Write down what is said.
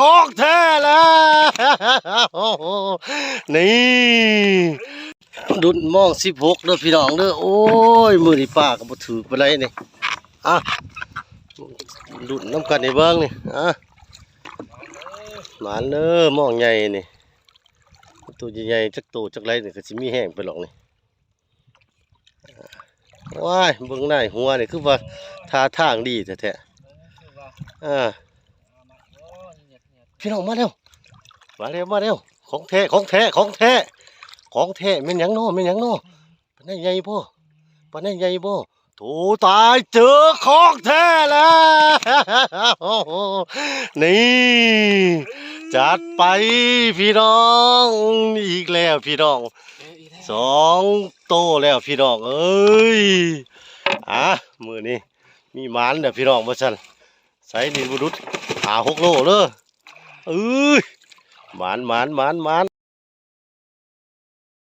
ຂອງແທ້ແລ້ວ ນີ້ ດຸນມອງສິບຫົກເດີພີ່ນ້ອງເດີ. ໂອ້ຍ ມື້ນີ້ປາກໍບໍ່ຖືກປານໃດນີ້. ອ່ະ ລຸ້ນນຳກັນໃຫ້ເບິ່ງນີ້. ອ່ະ ໝານເດີ ມອງໃຫຍ່ນີ້ ໂຕໃຫຍ່ໆ ຈັກໂຕຈັກໄຫຼນີ້ ກໍຊິມີແຮງໄປຫຼອກນີ້. ວ້າຍ ເບິ່ງນາຍຫົວນີ້ ຄືວ່າທ່າທາງດີແທ້ໆ. ເອີ ພີ່ນ້ອງ ມາແລ້ວ ມາແລ້ວ ມາແລ້ວ. ຂອງແທ້ ຂອງແທ້ ຂອງແທ້ ຂອງແທ້. ແມ່ນຫຍັງນໍ ແມ່ນຫຍັງນໍ? ປານໃຫຍ່ບໍ່? ປານໃຫຍ່ບໍ່? ໂຖ ຕາຍ ເຈີຂອງແທ້ແລ້ວ ນີ້ ຈັດໄປພີ່ນ້ອງ. ອີກແລ້ວພີ່ນ້ອງ ສອງໂຕແລ້ວພີ່ນ້ອງເອີຍ. ອ່ະ ມື້ນີ້ມີໝານແລ້ວພີ່ນ້ອງ ວ່າຊັ້ນ. ໃສ່ນີ້ບໍ່ດຸດ ຫ້າຫົກໂລເດີ. ເອີຍ ໝານ ໝານ ໝານ ໝານ.